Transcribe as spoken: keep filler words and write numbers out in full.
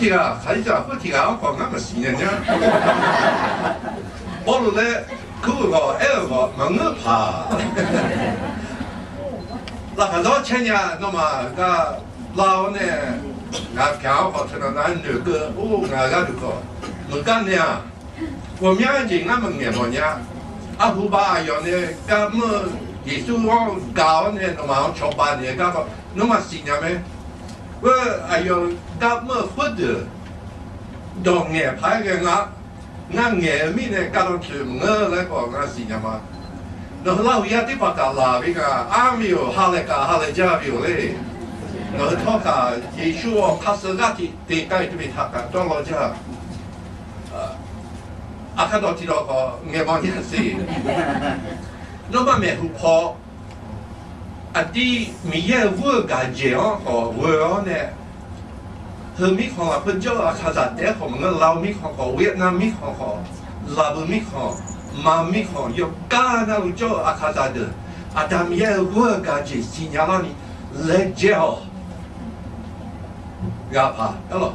tiq ghaq, Kalizaq khoer tiq ghaq-anr khawf ngar maqsiq nya nya. Bawrluf laer kur-euq ghawq aer-euq ghawq maqngeur paq. Laqkhaq zanr caer nya, nawmaf gar lar-awr nae, ngaq pyaq-anr khawf teunav nar noeqkeuv, or, ngaq gharduq khawf, meuq gar nae-aq, ghawqmyanr jeq ngar maqngaeq mawf nya. Arhu bav aqyawf nae gar mr-eu Yeqsur-anr gaq-awr nae nawmaf-anr cawba naeq-eu gar khawf nawmaf siqnya mae. Khoer aqyawf gar mr-eu khoerdeuq dawq ngaeq paq-aer ghae nga. Ngar ngaeq-eu mirnae gardanr tsoeq maqngeur laer khawf ngar siqnya ma. Nawq-eu lar-euq yar tiqpaq taf laf-eu nga, armiq-or, ha laeq kaq ha laeq jar-eu bi-or le. Nawq-eu tawr kaq Yeqsur-awq khar sheu gar tiq teq kar-iq teubi taq kaq dawr law jar. Aqkar dawq tiq dawq khawf ngaeq mawf nya siq. Nawmaf maeqhu paw aqdir Miqyaer-euq ghur-eu gaqjeq-anr khawf ghoe-awr nae, heu mirkhanq lafkhoer jawr-eu aqkaqzaq taef-aer khawf maqngeur, Lao mirkhanq khawf, Vietnam mirkhanq khawf, Laqbuiq mirkhanq, Maq mirkhanq, yawqgar navluf jawr-eu aqkaqzaq deuq, Aqda Miqyaer-euq ghur-eu gaqjeq siqnya larni laejae-awq. Ghaq paq-aer lawq.